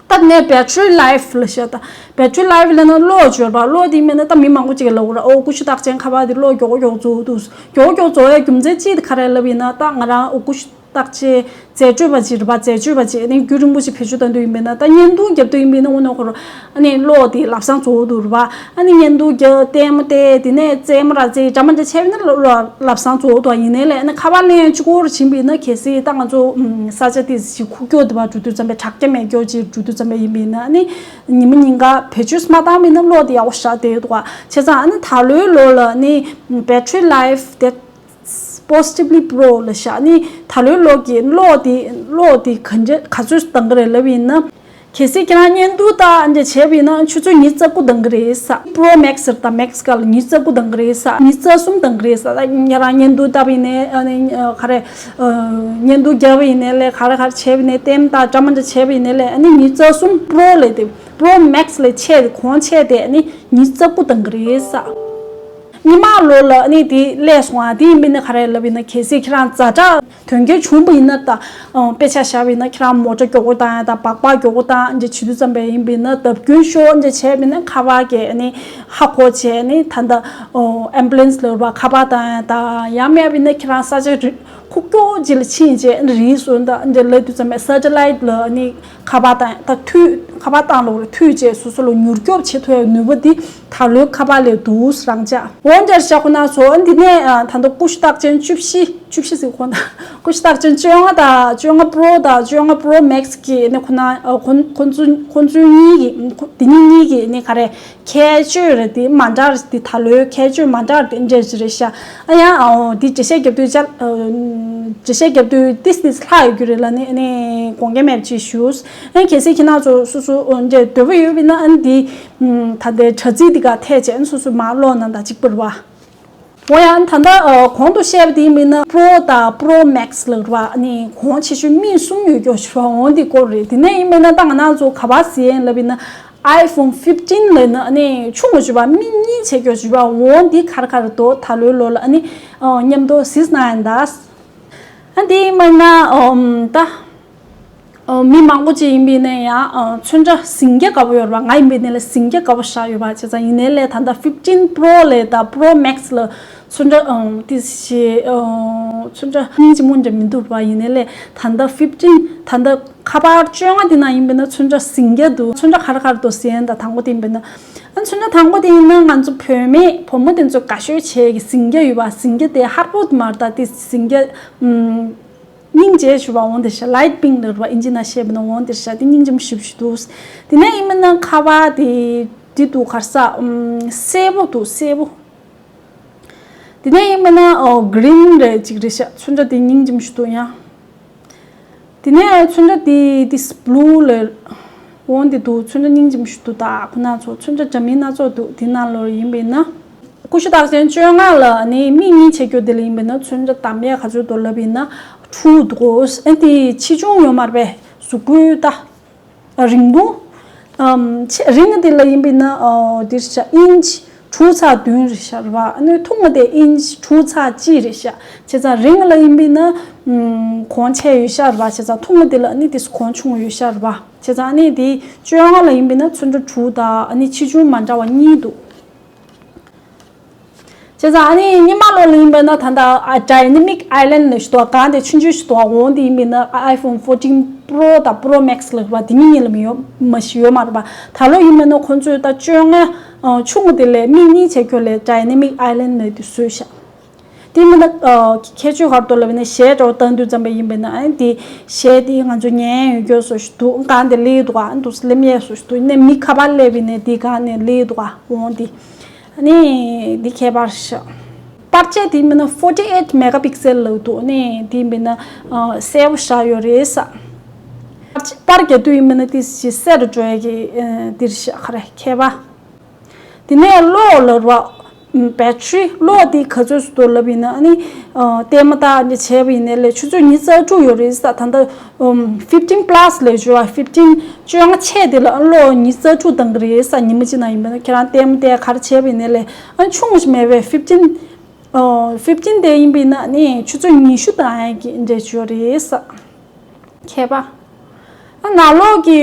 ད་ནས་battery life ལབ་ཤག་ད་battery life ལབ་ན་གློག་འབྱོར་པ། གློག་དེ་མེད་ན་ད་མི་མང་པོ་ཅིག་ལབ་ཀྱི་རེད། ཨོ་ཀུ་ཤུ་རྟགས་ཅན་ཁ་པར་དེ་གློག་མགྱོགས་མགྱོགས་རྫོགས་འདུག་མགྱོགས་མགྱོགས་རྫོགས་ཡ་རྒྱུ་མཚན་ཅིག་དེ་ག་རེ་ལབ་ཡིན་ན་ད་ང་རང་ཨོ་ཀུ་ཤུ་རྟགས་ཅན་རྫས་སྤྲོད་པ་ཅིག་རེད་པ། རྫས་སྤྲོད་པ་ཅིག་ཨ་ནི་རྒྱུན་རིང་པོ་ཅིག་བེད་སྤྱོད་གཏོང་དུས་ཡིན་པས་ན་ད་བརྙན་ཐུང་རྒྱབ་དུས་ཡིན་པས་ན་དངོས་གནས་ཁོ་རང་ཨ་ནི་གློག་དེ་ལམ་སང་རྫོགས་འདུག་རེད་པ། ཨ་ནི་བརྙན་ཐུང་རྒྱབ་ལྟད་མོ་བལྟས་དེ་ནས་རྩེད་མོ་ར་རྩེ་འདྲ་མི་འདྲ་བྱས་པས་ན་གློག་ལ་ལམ་སང་རྫོགས་འདུག་ཡིན་ནའི་ལས་ཨ་ནི་ཁ་པར་ལེན་གཅིག་པོར་ཕྱིན་པས་ན་གལ་སྲིད་ད་ང་ཚོ་ས་ཆ་དེ་ཞིག་ཁུག་ཀྱོག་དེ་བ་འགྲོ་དུས་ཙམ་པས་དྲག་རྐྱེན་མེད་ཀྱོག་ཅིག་འགྲོ་དུས་ཙམ་པས་ཡིན་པས་ན་ཨ་ནི་ཉི་མ་ཉིན་ག་བེད་སྤྱོད་མ་བཏང་པས་ན་གློག་དེ་ཡག་པོ་བཞག་བསྡད་འདུག་ག་བྱས་ཙང་ཨ་ནི་ད་ལོའི་ལོ་ལ་ཨ་ནི་battery life དེ་positively pro ལབ་ཤག་ཨ་ནི་ད་ལོའི་ལོ་གི་གློག་དེ་གློག་དེ་ག་འདྲ་ག་ཚོད་འདང་གི་རེད་ལབ་ཡིན་ན། གལ་སྲིད་ཁྱེད་རང་བརྙན་ཐུང་ལྟ་འདྲ་བྱས་པ་ཡིན་ན་ཆུ་ཚོད་ཉི་ཤུ་རྩ་དགུ་འདང་གི་རེད་ས། Pro Max ཟེར་ད་Max ག་ལ་ཉི་ཤུ་རྩ་དགུ་འདང་གི་རེད་ས། ཉི་ཤུ་རྩ་གསུམ་འདང་གི་རེད་ས། ད་ཁྱེད་རང་བརྙན་ཐུང་ལྟ་བ་ཡིན་ནའི་ཨ་ནི་ག་རེ་བརྙན་ཐུང་རྒྱབ་པ་ཡིན་ནའི་ལས་ག་རེ་ག་རེ་བྱས་པ་ཡིན་ནའི་ལྟད་མོ་ལྟ་འདྲ་མི་འདྲ་བྱས་པ་ཡིན་ནའི་ལས་ཨ་ནི་ཉི་ཤུ་རྩ་གསུམ་Pro ལས་དེ་Pro Max ལས་ཆེ་དེ་གོང་ཆེ་དེ་ཨ་ནི་ཉི་ཤུ་རྩ་དགུ་འདང་གི་རེད་ས། སྔོན་མ་ལོ་ལ་ཨ་ནི་དེ་སླེབས་སོང་ཨ། དེ་ཡིན་པས་ན་ག་རེ་ལབ་ཡིན་ན་གལ་སྲིད་ཁྱེད་རང་ཛ་དྲག་དོན་རྐྱེན་བྱུང་བ་ཡིན་ན་ད་དཔེ་ཆ་བཞག་པ་ཡིན་ན་ཁྱེད་རང་མོ་ཊ་མགྱོགས་པོ་བཏང་ཡ་ད་སྦག་སྦག་མགྱོགས་པོ་བཏང་འདྲ་བྱེད་དུས་ཙམ་པ་ཡིན་པས་ན་བརྡབ་སྐྱོན་ཤོར་འདྲ་བྱས་པས་ན་ཁ་པར་གྱི་ཨ་ནི་ཧ་གོ་བྱས་ནི་ད་ལྟ་ambulance ལབ་པ་ཁ་པར་བཏང་ཡ་ད་ཡང་མེད་པས་ན་ཁྱེད་རང་ས་ཆ་རི་ཁུག་ཀྱོག་ཅིག་ལ་ཕྱིན་བྱས་ཨ་ནི་རིལ་སོང་ད་འདྲ་ལབ་དུས་ཙམ་པ་satellite ལ་ཨ་ནི་ཁ་པར་བཏང་ད་མཐུད་ཁ་པར་བཏང་ལོག་རེ་མཐུད་བྱས་སོ་སོ་ལ་མྱུར་སྐྱོབ་བྱེད་ཐུབ་ཡ་ནུས་པ་འདི་ད་ལོའི་ཁ་པར་ལས་འདུག་རང་འཇགས། འོ་འདིར་བཞག་ཁོ་ན་ཚོ་འདི་ནས་ད་ལྟ་ཀུ་ཤུ་རྟགས་ཅན་བཅུ་བཞི་བཅུ་བཞི་ཟེར་ཁོ་ན་ཀུ་ཤུ་རྟགས་ཅན་བཅོ་ལྔ་དང་བཅོ་ལྔ་Pro དང་བཅོ་ལྔ་Pro Max གི་ནི་ཁོ་ན་ཁོ་ཁོ་ཚོ་ཁོ་ཚོ་གཉིས་ཀྱི་འདི་གཉིས་གཉིས་ཀྱི་ནི་ག་རེ་ཁྱད་ཆོས་རེད་དེ་མ་འདྲ་རེད་དེ་ད་ལོའི་ཁྱད་ཆོས་མ་འདྲ་རེད་དེ་འདྲ་ཞིག་རེད་ཤག་ཨ་ཡང་འདི་འགྲེལ་བཤད་རྒྱབ་དུས་ཅག་འགྲེལ་བཤད་རྒྱབ་དུས་ཏིས་ཏིས་ལྷག་ཡོད་རྒྱུ་རེད་ལ་ནི་ནི་དགོངས་འགལ་མེད་པ་ཅིག་ཞུ། ཨ་གལ་སྲིད་ཁྱེད་རང་ཚོ་སོ་སོ་འདྲ་འདོད་པ་ཡོད་པ་ཡིན་ན་ཨ་ནི་འདི། ད་ལྟའི་དྲ་ཚིགས་འདི་ག་ཐད་བྱས་ནས་སོ་སོའི་མར་ཀློག་གནང་དང་གཅིག་པུ་རེད་བ། འོ་ཡང་ད་ལྟ་གོང་དུ་བཤད་པ་དེ་ཡིན་པ་ཡིན་ན་Pro དང་Pro Max ལབ་རེད་བ། ཨ་ནི་གོང་ཆེ་ཤོས་སྨི་གསུམ་ཡོད་ཀྱོག་ཞུ་བ་འོང་འདི་སྐོར་རེད། དེ་ནས་ཡིན་པ་ཡིན་ན་ད་ང་རང་ཚོ་ག་པར་ཟེར་ཡིན་ལབ་ཡིན་ན་iPhone fifteen ལབ་ན་ཨ་ནི་ཆུང་ངུ་ཞུ་བ་སྨི་གཉིས་བྱས་ཀྱོག་ཞུ་བ་འོང་འདི་ག་རེ་ག་རེ་འདུག་ད་ལོའི་ལོ་ལ་ཨ་ནི་མཉམ་དུ་གཟིགས་གནང་ཡིན་ད། ཨ་འདི་ཡིན་པ་ཡིན་ན་ད། ཨོ་མི་མང་པོ་ཅིག་ཡིན་པའི་ནས་ཡང་ཨ་ཚོན་ཁྲ་ཟིང་སྐྱ་དགའ་པོ་ཡོད་རེད་པ། ང་ཡིན་པའི་ནས་ལ་ཟིང་སྐྱ་དགའ་པོ་ཞིག་ཡོད་པ་བྱས་ཙང་ཡིན་ནའི་ལས་ད་ལྟ་fifteen Pro ལས་ད་Pro Max ལ་ཚོན་ཁྲ་ཨ་ཏི་ཞེ་ཨ་ཚོན་ཁྲ་སྙིང་རྗེ་མོ་འདྲ་མི་འདུག་པ། ཡིན་ནའི་ལས་ད་ལྟ་fifteen ད་ལྟ་ཁ་པར་བཅོ་ལྔ་དེ་ནང་ཡིན་པའི་ན་ཚོན་ཁྲ་ཟིང་སྐྱ་འདུག་ཚོན་ཁྲ་ག་རེ་ག་རེ་འདུག་ཟེར་ཡིན་ད་དང་པོ་དེ་ཡིན་པའི་ན་ཨ་ཚོན་ཁྲ་དང་པོ་དེ་ཡིན་ན་ང་ཚོ་བུད་མེད་བུ་མོ་དེ་ཚོ་དགའ་ཤོས་བྱས་ཀྱི་ཟིང་སྐྱ་ཡོད་པ། ཟིང་སྐྱ་དེ་ཧར་པོ་དེ་མ་རེད་ད་དེ་ཟིང་སྐྱ་ཨ། སྙིང་རྗེ་ཞུ་བ་འོང་དེ་ཤ་light pink ལ་རུ་བ་ཨིན་ཇི་ན་བཤད་པ་ན་འོང་དེ་ཤ་དེ་སྙིང་རྗེ་མོ་ཞིབ་ཞུ་འདུག་དེ་ནས་ཡིན་མིན་ན་ཁ་བ་དེ་དེ་འདུག་གར་ས་ཨམ་སེར་པོ་འདུག་སེར་པོ། དེ་ནས་ཡིན་མིན་ན་ཨོ་green རེད་ཅིག་རེད་ཤ་ཚོན་ཁྲ་དེ་སྙིང་རྗེ་མོ་ཞིག་འདུག་ཡང་། དེ་ནས་ཚོན་ཁྲ་དེ་དེ་blue ལ་འོང་དེ་འདུག་ཚོན་ཁྲ་སྙིང་རྗེ་མོ་ཞིག་འདུག་ད་ཁོ་ན་ཚོ་ཚོན་ཁྲ་འདྲ་མིན་སྣ་ཚོགས་འདུག་དེ་ནང་ལོར་ཡིན་པས་ན། ཀུ་ཤུ་རྟགས་ཅན་བཅོ་ལྔ་ལ་ནི་སྨི་གཉིས་བྱེད་རྒྱུ་དེ་ལ་ཡིན་པས་ན་ཚོན་ཁྲ་དམ་ཡག་ག་ཚོད་འདུག་ལབ་ཡིན་ན་དྲུག་འདུག་ཨ་དེ་ཆེ་ཆུང་ཡོད་མ་རེད་པས་གཟུགས་པོའི་ད་རིང་ཐུང་། ཨམ་ཆེ་རིང་དེ་ལ་ཡིན་པས་ན་ཨོ་དེ་རེད་ཤག་ཨིན་ཅི་དྲུག་ཚེག་བདུན་རེད་ཤག་རེད་བ། ཨ་ནི་ཐུང་དེ་ཨིན་ཅི་དྲུག་ཚེག་གཅིག་རེད་ཤག་བྱས་ཙང་རིང་ལ་ཡིན་པས་ན་ཨམ་གོང་ཆེ་ཡོད་ཤག་རེད་བ། བྱས་ཙང་ཐུང་དེ་ལ་ཨ་ནི་དེ་གོང་ཆུང་ཡོད་ཤག་རེད་བ། བྱས་ཙང་ཨ་ནི་དེ་བཅོ་ལྔ་ལ་ཡིན་པས་ན་ཚོན་ཁྲ་དྲུག་དང་ཨ་ནི་ཆེ་ཆུང་མ་འདྲ་བ་གཉིས་འདུག་བྱས་ཙང་ཨ་ནི་སྔོན་མ་ལོ་ལ་ཡིན་པ་ན་ད་ལྟ་ཨ་Dynamic Island ལབ་ཞིག་འདུག་གང་དེ་ཆུང་ཆུང་ཞིག་འདུག་འོང་དེ་ཡིན་པ་ན་iPhone fourteen Pro དང་Pro Max ལབ་པ་དེ་གཉིས་གཉིས་ལ་མི་ཡོད་མ་ཞིག་ཡོད་མ་རེད་པ། ད་ལོ་ཡིན་པ་ན་ཁོང་ཚོས་ད་བཅོ་ལྔ་ཆུང་ངུ་དེ་ལས་མིག་གཉིས་བྱེད་རྒྱུ་ལས་Dynamic Island ལབ་དེ་བཟོས་ཤག་དེ་མིན་ན་ཁྱད་ཆོས་ག་རེ་འདུག་ལབ་ན་གཞས་འདྲ་བོ་བཏང་དུས་ཙམ་པ་ཡིན་པ་ན་ཨ་ནི་དེ་གཞས་དེ་ང་ཚོ་ཉན་ཡོད་རྒྱུ་བཟོ་ཞིག་འདུག་གང་དེ་སླེབས་འདུག་ཨ་ནི་འདུག་སླེབས་ཡས་བཟོ་ཞིག་འདུག་ནས་མི་ཁ་པར་སླེབས་པ་ཡིན་ན་དེ་གང་ནས་སླེབས་འདུག་འོང་དེ། ཨ་ནི་འདི་ཁྱད་པར་ཤག་པར་ཆས་དེ་མིན་ན་forty eight megapixel ལབ་འདུག་ཨ་ནི་དེ་མིན་ན་གསལ་པོ་ཤག་ཡོད་རེད་ས། པར་རྒྱག་དུས་ཡིན་མིན་ན་དེ་ཞིག་གསལ་རུ་འགྲོ་ཡ་གི་འདིར་ཤག་ག་རེ་ཁྱད་པར། དེ་ནས་གློག་ལབ་ར་battery གློག་དེ་ག་ཚོད་སུ་འདུག་ལབ་ཡིན་ན་ཨ་ནི་ལྟད་མོ་ལྟ་འདི་བྱས་པ་ཡིན་ནའི་ལས་ཆུ་ཚོད་ཉི་ཤུ་རྩ་དྲུག་ཡོད་རེད་ས། ད་ལྟ་fifteen plus ལས་བརྗོད་པ་fifteen བཅོ་ལྔ་ཆེ་དེ་ལ་གློག་ཉི་ཤུ་རྩ་དྲུག་བཏང་གི་རེད་ས། ཉི་མ་གཅིག་ནང་ཡིན་པ་ན་ཁྱེད་རང་ལྟད་མོ་ལྟ་ག་རེ་བྱས་པ་ཡིན་ནའི་ལས་ཨ་ཆུང་ཞིག་མེད་པས་fifteen fifteen དེ་ཡིན་པ་ཡིན་ན་ཨ་ནི་ཆུ་ཚོད་ཉི་ཤུ་བཏང་ཡ་གི་འདྲ་བརྗོད་རེད་ས། ཁྱད་པར། ཨ་ནང་ལོགས་ཀྱི་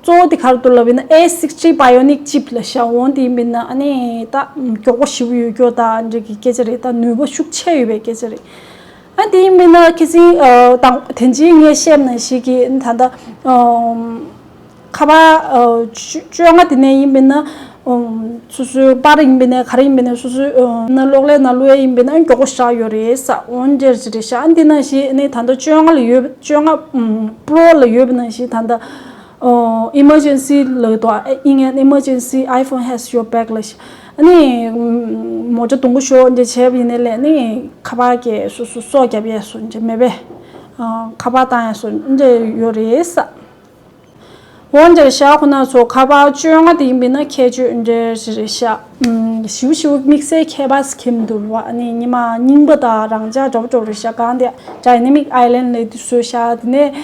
གཙོ་བོ་དེ་ག་རེ་འདུག་ལབ་ཡིན་ན་A sixty Bionic chip ལབ་ཤག་འོང་དེ་ཡིན་པ་ཡིན་ན་ཨ་ནི་ད་མགྱོགས་པོ་ཞེ་པོ་ཡོད་རྒྱུ་ད་འདྲ་གི་སྐད་ཆ་རེད། ད་ནུས་པ་ཤུགས་ཆེ་ཡོད་པའི་སྐད་ཆ་རེད། ཨ་དེ་ཡིན་པ་ཡིན་ན་ཁ་སང་ཨ་དང་དེ་རྗེས་ངས་བཤད་ནང་བཞིན་གྱི་ད་ལྟ་ཨ་ཁ་པར་ཨ་བཅོ་བཅོ་ལྔ་དེ་ནས་ཡིན་པ་ཡིན་ན་ཨ་སོ་སོའི་པར་ཡིན་པ་ཡིན་ན་ག་རེ་ཡིན་པ་ཡིན་ན་སོ་སོའི་ཨ་ན་གློག་ཀླད་ནང་བླུགས་ཡ་ཡིན་པ་ཡིན་ན་མགྱོགས་པོ་ཞེ་དྲག་ཡོད་རེད་ས། འོང་འདྲ་ཞིག་རེད་ཤག་ཨ་འདི་ནང་བཞིན་ནི་ད་ལྟ་བཅོ་ལྔ་ལ་ཡོད་བཅོ་ལྔ་ཨ་Pro ལ་ཡོད་པ་ནང་བཞིན་ད་ལྟ་ཨ་emergency ལབ་འདུག་ཨ་in an emergency iPhone has your back ལབ་ཤག་ཨ་ནི་མོ་ཊ་རྡུང་གི་ཤོག་འདི་བྱས་པ་ཡིན་ནའི་ལས་ནི་ཁ་པར་གྱི་སོ་སོ་སྲོག་སྐྱོབ་ཡས་སུ་འདི་མེད་པས་ཨ་ཁ་པར་བཏང་ཡས་སུ་འདི་ཡོད་རེད་ས། འོན་ཀྱང་ཤག་ཁོ་ན་ཚོ་ཁ་པར་བཅོ་ལྔ་དེ་ཡིན་པ་ཡིན་ན་ཁྱད་ཆོས་འདྲ་ཞིག་རེད་ཤག་ཨུམ། ཞིབ་ཞིབ་དམིགས་བསལ་ཁྱད་པར་ཟེར་མཁན་མི་འདུག་ར། ཨ་ནི་ཉི་མ་རྙིང་པ་དང་རང་འཇགས་འདྲ་པོ་འདྲ་པོ་རེད་ཤག་གང་དེ་Dynamic Island ལབ་དུས་བཟོས་ཤག་དེ་ནས་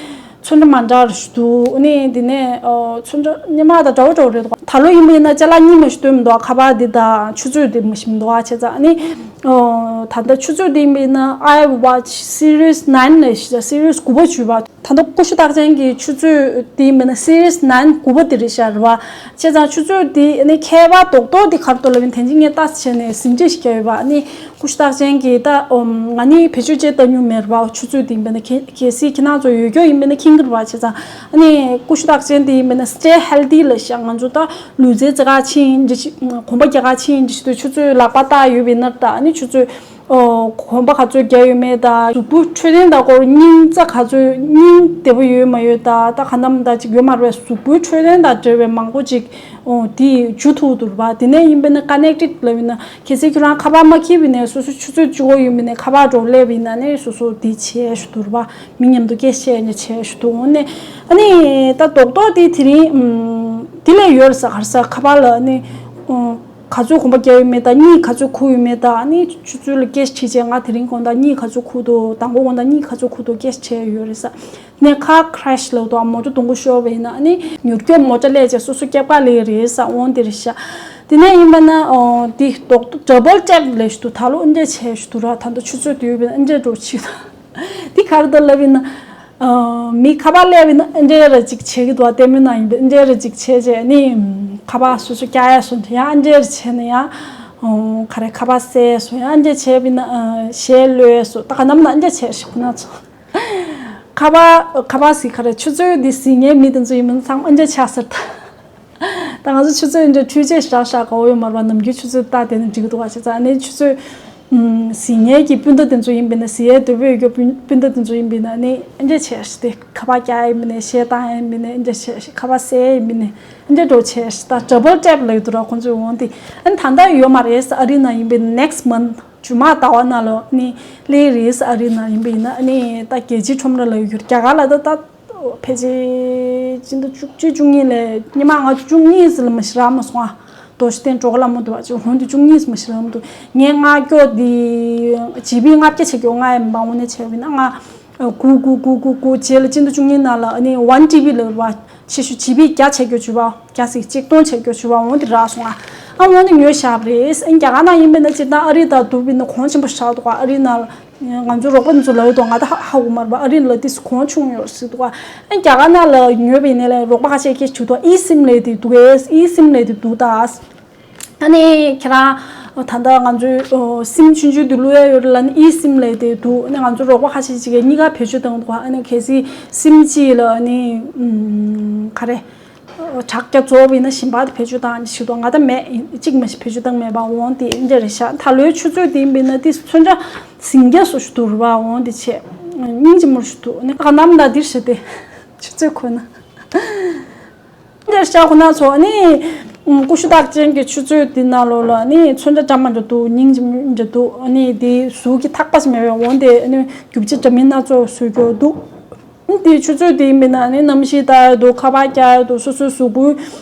ཚོན་ཁྲ་མ་འདྲ་རེ་ཞིག་འདུག་ཨ་ནི་དེ་ནས་ཨོ་ཚོན་ཁྲ་སྔོན་མ་དང་འདྲ་པོ་འདྲ་པོ་རེད་འདུག་ད་ལོ་ཡིན་པ་ཡིན་ན་ཅ་ལག་རྙིང་པ་ཞིག་སྟོན་མི་འདུག་ཁ་པར་འདི་དང་ཆུ་ཚོད་འདི་མི་ཤེས་མི་འདུག་བྱས་ཙང་ཨ་ནི་ཨོ་ད་ལྟ་ཆུ་ཚོད་འདི་ཡིན་པ་ཡིན་ན་iWatch Series nine ལབ་ཤག Series དགུ་པ་བརྒྱུད་པ། ད་ལྟ་ཀུ་ཤུ་རྟགས་ཅན་གྱི་ཆུ་ཚོད་དེ་མིན་ན་Series nine དགུ་པ་དེ་རེད་ཤག་རེད་བ། བྱས་ཙང་ཆུ་ཚོད་དེ་ནི་ཁྱད་པར་རྡོག་རྡོག་དེ་ག་རེ་འདུག་ལབ་ཡིན་དེ་རྗེས་ངས་ལྟ་ཙམ་བྱས་ནས་ཟིན་བྲིས་ཤིག་བརྒྱབ་ཡོད་པ། ཨ་ནི་ཀུ་ཤུ་རྟགས་ཅན་གྱི་ད་ཨོམ་ང་ནི་བེད་སྤྱོད་བྱས་ལྟ་མྱོང་མེད་རེད་བ། ཆུ་ཚོད་དེ་ཡིན་པ་ན་གལ་གལ་སྲིད་ཁྱེད་རང་ཚོ་ཡོད་རྒྱུ་ཡིན་པ་ན་མཁྱེན་གྱི་རེད་བ། བྱས་ཙང་ཨ་ནི་ཀུ་ཤུ་རྟགས་ཅན་དེ་ཡིན་པ་ན་Stay Healthy ལབ་ཤག་ང་ཚོ་ད་ལུས་རྩལ་རྩེ་ག་ཕྱིན་འདྲ་ཞིག་གོམ་པ་རྒྱག་ག་ཕྱིན་འདྲ་ཞིག་དུས་ཆུ་ཚོད་ལག་པ་བཏགས་ཡོད་པ་ཡིན་ན་ད་ཨ་ནི་ཆུ་ཚོད། ཨོ། གོམ་པ་ག་ཚོད་བརྒྱབ་ཡོད་མེད་དང་། གཟུགས་པོའི་འཕྲོད་བསྟེན་དང་སྐོར་སྙིང་རྩ་ག་ཚོད་སྙིང་བདེ་པོ་ཡོད་མ་ཡོད་དང་། ད་ག་འདྲ་མི་འདྲ་ཅིག་ཡོད་མ་རེད་པས། གཟུགས་པོའི་འཕྲོད་བསྟེན་དང་འབྲེལ་བའི་མང་པོ་ཅིག་ཨོ། དེ་འཇུ་ཐུབ་འདུག་པ། དེ་ནས་ཡིན་པ་ན་Connected ལབ་ཡིན་ན་གལ་སྲིད་ཁྱོད་རང་ཁ་པར་མ་འཁྱེར་བ་ནས་སོ་སོ་ཆུ་ཚོད་བཅུ་པ་ཡིན་པ་ནས་ཁ་པར་འདྲ་པོ་སླེབས་པ་ཡིན་ན་ནས་སོ་སོ་དེ་བྱས་ཞུ་འདུག་པ། མི་མཉམ་དུ་སྐད་བཤད་ནས་བྱས་ཞུ་འདུག་འོ་ནས་ཨ་ནི་ད་རྡོག་རྡོག་དེ་དེ་རིང་ཨམ། དེ་ལས་ཡོད་རེད་ས། ག་རེ་ཟེར་ཁ་པར་ལ་ཨ་ནི་ཨོ། ག་ཚོད་གོམ་པ་རྒྱག་ཡོད་མེད་དང་། གཉིད་ག་ཚོད་ཁུག་ཡོད་མེད་དང་། ཨ་ནི་ཆུ་ཚོད་ལ་སྐད་ཆ་དྲིས་བྱས། ང་དེ་རིང་དགོང་དག་གཉིད་ག་ཚོད་ཁུག་འདུག་དང་པོ་དགོང་དག་གཉིད་ག་ཚོད་ཁུག་འདུག་སྐད་ཆ་དྲིས་ཡོད་རེད་ས། ནས་car crash ལབ་འདུག་མོ་ཊ་རྡུང་གི་ཤོར་བ་ཡིན་ན་ཨ་ནི་མྱུར་སྐྱོབ་མོ་ཊ་སླེབས་བྱས་སོ་སོ་སྐྱབས་ག་སླེབས་རེད་ས། འོང་དེ་རེད་ཤག་དེ་ནས་ཡིན་པ་ན་ཨོ་དེ་རྡོག་Double Tap ལབ་ཞིག་འདུག་ད་ལོ་ཨ་འདྲས་བྱས་ཞིག་འདུག་ར། ད་ལྟ་ཆུ་ཚོད་དུས་ཡོད་པ་ཡིན་ན་ཨ་འདྲས་འགྲོ་ཆེ་ད། འདི་ག་རེ་འདུག་ལབ་ཡིན་ན། ཨ། མི་ཁ་པར་སླེབས་ཡིན་ན་ཨ་འདྲས་ར་ཅིག་བྱེད་ཀྱི་འདུག་ལྟད་མོའི་ནང་ཡིན་པས་ཨ་འདྲས་ར་ཅིག་བྱས་བྱས་ནི། ཁ་པར་སོ་སོ་བཀྱག་ཡས་སོ་ཡང་ཨ་འདྲས་ར་བྱས་ན་ཡང་། ཨོ། ག་རེ་ཁ་པར་བསད་སོ་ཡང་ཨ་འདྲས་བྱས་པ་ཡིན་ན་ཨ་གཞས་གློད་སོ་ད་ག་ནམ་ན་ཨ་འདྲས་བྱས་ཤག་ཁོ་ན་ཚོ། ཁ་པར་ཁ་པར་ཟིག་ག་རེ་ཆུ་ཚོད་འདི་ཟིན་ངེས་མི་དེ་ཚོ་ཡིན་མིན་ཚང་མ་ཨ་འདྲས་ཆགས་ཟེར་ད། ད་ང་ཚོ་ཆུ་ཚོད་འདི་འཕྲུལ་ཆས་ཞིག་རག་ཤག་དགའ་བོ་ཡོད་མ་རེད་པ། ནམ་རྒྱུན་ཆུ་ཚོད་ལྟ་བསྡད་ན་འགྲིག་གི་འདུག་བ། བྱས་ཙང་ཨ་ནི་ཆུ་ཚོད་ཨུམ། གཟིགས་མཁན་གྱི་སྤུན་ཟླ་དེ་ཚོ་ཡིན་པས་ན། གཟིགས་ཡས་འདོད་པའི་ཡོད་རྒྱུ་སྤུན་སྤུན་ཟླ་དེ་ཚོ་ཡིན་པས་ན་ཨ་ནི་ཨ་འདྲས་བྱས་ཤག་དེ་ཁ་པར་བཀྱག་ཡིན་པས་ན་གཞས་བཏང་ཡིན་པས་ན་ཨ་འདྲས་བྱས་ཤག་ཁ་པར་བསད་ཡིན་པས་ན་ཨ་འདྲས་འགྲོ་བྱས་ཤག་ད་Double Tap ལབ་ཀྱི་འདུག་ར་ཁོང་ཚོས། འོང་དེ་ཨ་ནི་ད་ལྟ་ཡོད་མ་རེད་ས། ཨ་རི་ནང་ཡིན་པས་ན་next month ཇུ་མ་ཟླ་བ་ནང་ལ་ཨ་ནི་སླེབས་རེད་ས། ཨ་རི་ནང་ཡིན་པས་ན་ཨ་ནི་ད་རྒྱལ་སྤྱིའི་ཁྲོམ་ར་ལ་ཡོད་རྒྱུ་རེད། རྒྱ་གར་ལ་ད་ད། ཕལ་ཆེར་སྤྱི་ཟླ་བཅུ་གཅིག་བཅུ་གཉིས་ལས་སྔོན་མ་ང་བཅུ་གཉིས་ཙམ་ལ་མ་ཤི་རག་མ་སོང་ཨ། རྡོ་ཤི་སྟེང་གྲོགས་ལ་མོ་འདུག་བ་ཅིག་འོང་དུས་བཅུ་གཉིས་ཙམ་མ་ཤི་རག་མ་འདུག་ངས་ང་སྐྱོ་དེ་ཇི་བི་ལྔ་བརྒྱ་བྱེད་རྒྱུ་ལྔ་ཡང་མ་འོང་ནས་བྱས་པ་ཡིན་ན་ང་དགུ་དགུ་དགུ་དགུ་དགུ་རྗེས་ལ་སྤྱི་ཟླ་བཅུ་གཉིས་ནང་ལ་ཨ་ནི་one T B ལབ་པ་ཆེ་ཤོས་ཇི་བི་བརྒྱ་བྱེད་རྒྱུ་བྱུས་པ་བརྒྱ་ཟིག་གཅིག་སྟོང་བྱེད་རྒྱུ་བྱུས་པ་འོང་དེ་རག་སོང་ཨ། ཨ་འོང་དེ་ཉོས་བཞག་པ་རེད། ཨ་ནི་རྒྱ་གར་ནང་ཡིན་པས་ན་སྤྱིར་བཏང་ཨ་རི་དང་བསྡུར་བ་ཡིན་ན་གོང་ཆེན་པོ་ཞིག་རག་འདུག་ག་ཨ་རི་ནང་ལ། ང་ཚོ་རོགས་པ་འདི་ཚོ་ལབ་ཡོད་དོ། ང་ད་ཧ་ཧ་གོ་མ་རེད་པ། ཨ་རི་ལ་ཏིས་གོང་ཆུང་ཡོད་ཟེར་འདུག་ག་ཨ་རྒྱ་གར་ནང་ལ་ཉོས་པ་ཡིན་ནའི་ལས་རོགས་པ་ཁ་ཤས་ཀྱིས་བྱུས་དོ་ཨི་སིམ་ལབ་དེ་འདུག་གས། ཨི་སིམ་ལབ་དེ་འདུག་ད། ཨ་ནི་ཁྱེད་རང་ ད་ལྟ་ང་ཚོའི་སིམ་ཆུང་ཆུང་དེ་བླུག་ཡ་ཡོད་རེད་ལབ་ནི་ཨི་སིམ་ལབ་དེ་འདུག་ཨ་ནི་ང་ཚོ་རོགས་པ་ཁ་ཤས་ཅིག་གིས་གཉིས་ཀ་བེད་སྤྱོད་བཏང་འདུག་ཨ་ནི་གལ་སྲིད་སིམ་གཅིག་ལ་ཨ་ནི་ག་རེ། དྲག་རྒྱ་རྫོགས་པ་ཡིན་ན་གཞན་པ་དེ་བེད་སྤྱོད་བཏང་ཞིག་འདུག་ང་ད་མེད་གཅིག་མ་ཞིག་བེད་སྤྱོད་བཏང་མེད་པ་འོང་དེ་འདྲ་རེད་ཤག་ད་ལོའི་ཆུ་ཚོད་དེ་ཡིན་པ་ཡིན་ན་དེ་ཚོན་ཁྲ་ཟིང་རྒྱ་སོ་ཞིག་འདུག་རེད་པ། འོང་དེ་བྱས་སྙིང་རྗེ་མོ་ཞིག་འདུག་ཨ་ནི་ཁ་ནམ་ད་འདིར་བྱས་ཏེ་ཆུ་ཚོད་ཁོ་ན། འདིར་བྱས་ཁོ་ན་ཚོ་ཨ་ནི་ཀུ་ཤུ་རྟགས་ཅན་གྱི་ཆུ་ཚོད་འདི་ནང་ལོགས་ལ་ཨ་ནི་ཚོན་ཁྲ་འདྲ་མི་འདྲ་འདུག་སྙིང་རྗེ་མོ་འདྲ་འདུག་ཨ་ནི་དེ་གཟུགས་ཀྱི་ཐག་པ་ཞིག་མེད་པའི་འོང་དེ་ཨ་ནི་རྒྱུ་ཆ་འདྲ་མིན་སྣ་ཚོགས་བཟོ་རྒྱུ་འདུག་དེའི་ཆུ་ཚོད་དེ་ཡིན་པས་ན་ནི་གནམ་གཤིས་ལྟ་ཡ་འདུག་ཁ་པར་རྒྱག་ཡ་འདུག་སོ་སོའི་གཟུགས་པོའི་